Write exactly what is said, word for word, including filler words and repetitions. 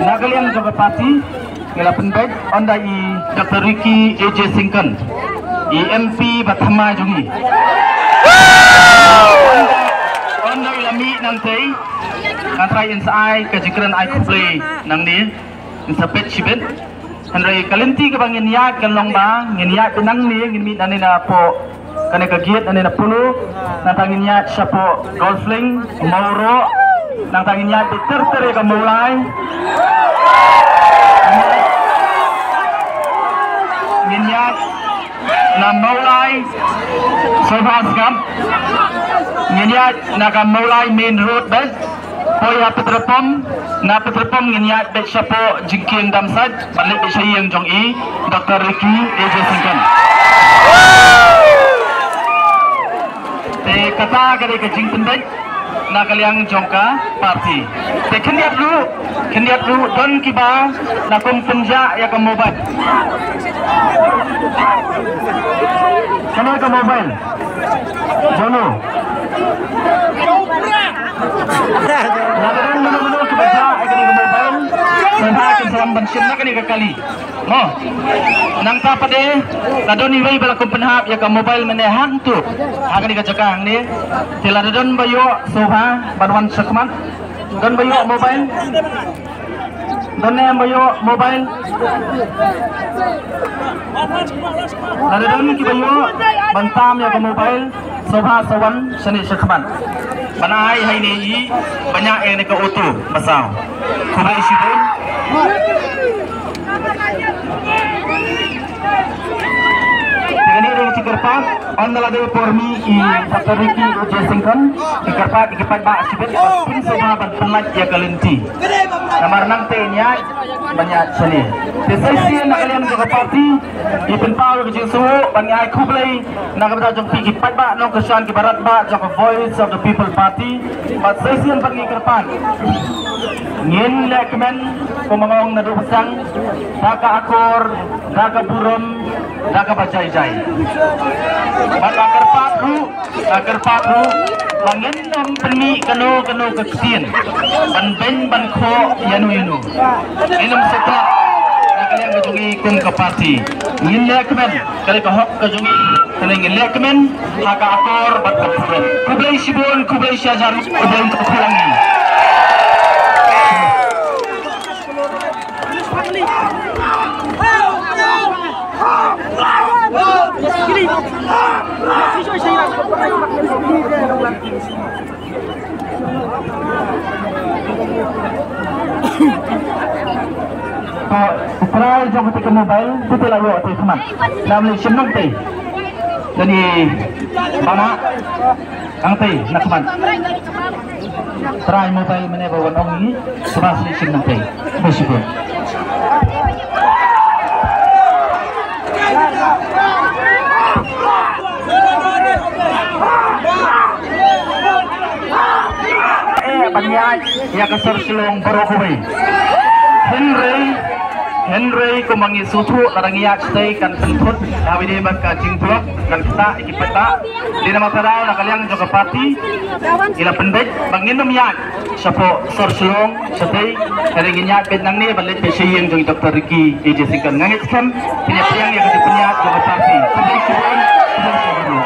Na ka liang jong ka party, ngi la pynbeit, ynda i Doctor Ricky A J Syngkon, i M P ba thymmai jong ngi, ynda i la mih nangtei, ngan trai in sa ai ka jingkren ai khublei nangne, in sa peit shibit. Hynrei ka lynti kaba ngin ïaid kan long ba ngin ïaid nangne, ngin mih nangne na poh kane ka gate nangne na Polo, nangta ngin ïaid shapoh Golf Link, Mawroh, nangta ngin ïaid beit ter ter ïa ka Mawlai. Ngin ïaid na Mawlai, Sohra Sngap. Ngin ïaid na ka Mawlai main road beit. Poi ha Petrol Pump, na Petrol Pump ngin ïaid beit shapoh jingkieng Damsait, ban leit beit sha ïing jong i Doctor Ricky A J Syngkon. Te kata ka dei ka jingpynbeit na ka liang jong ka party. Te khyndiat ruh, khyndiat ruh don kiba na kum pynjah ïa ka mobile. Kane ka mobile. Jono. Lada don mano mano kiba jah ïa kane ka mobile, sa ha kin sa wan ban shim na kane ka kali. Mo. Nangta pat de, la don iwei ba la kum pynhap ïa ka mobile mynne hangto ha kane ka jaka hangne. Te lada don ba ïoh, sngewbha ban wan shakhmat. Don ba ïoh mobile? Don ne em ba ïoh mobile? Lada don kiba ïoh ban tam ïa ka mobile, sngewbha sa wan shane shakhmat. Ban ai ha ine i ba ñiah ïa kane ka auto ba saw. Khublei shibun. Te kane ka dei ka jingkyrpad, ynda la dei por mih i Doctor Ricky A J Syngkon, ki kyrpad ki paidbah shibit ban pynsngewbha ban pynlait ïa ka lynti. Namar nangta ngin ïaid ban ïaid shane. Te sa shisien na ka liang jong ka party, ngi pynpaw ïa ka jingsngewnguh ban ai khublei na ka bynta jong phi ki paidbah nongkyrshan kiba radbah jong ka Voice of the People Party. Bad sa shisien pat ngi kyrpad, ngin lehkmen kum ba nga ong naduh ba sdang, da ka akor, da ka burom, da kaba jai jai. Bad nga kyrpad ruh, nga kyrpad ruh ba ngin ym pynmih kano kano ka ktien ban beiñ ban khoh ïano ïano. Ngin ym satia na ka liang ka jong ngi kum ka party. Ngin lehkmen, ka dei ka hok ka jong ngi, ka dei ngin lehkmen ha ka akor bad ka burom. Khublei shibun, khublei shihajar, khublei, khublei. To, u trai jong kata ka mobile, tu te la ïoh te khmat. Dang leit shim nangtei. Dang i bana nangtei na khmat. Trai mobile mynne ba wan ong i, sngewbha sa leit shim nangtei. Khublei shibun. Eh, ban ïaid ïa ka sor Shillong baroh kawei. Hynrei, hynrei kumba ngi sngewthuh, lada ngi ïaid shatei kan pynthut ha kawei de bad ka jingblok, kan ktah ïa ki paidbah. Dei namar kata daw na ka liang jong ka party ngi la pynbeit ba ngin ym ïaid shapoh sor Shillong shatei, hynrei ngin ïaid beit nangne ban leit beit sha ïing jong i Doctor Ricky A J Syngkon. Nga ngeit skhem phin ïa pdiang ïa ka jingpynïaid jong ka party. Khublei shibun, khublei shibun.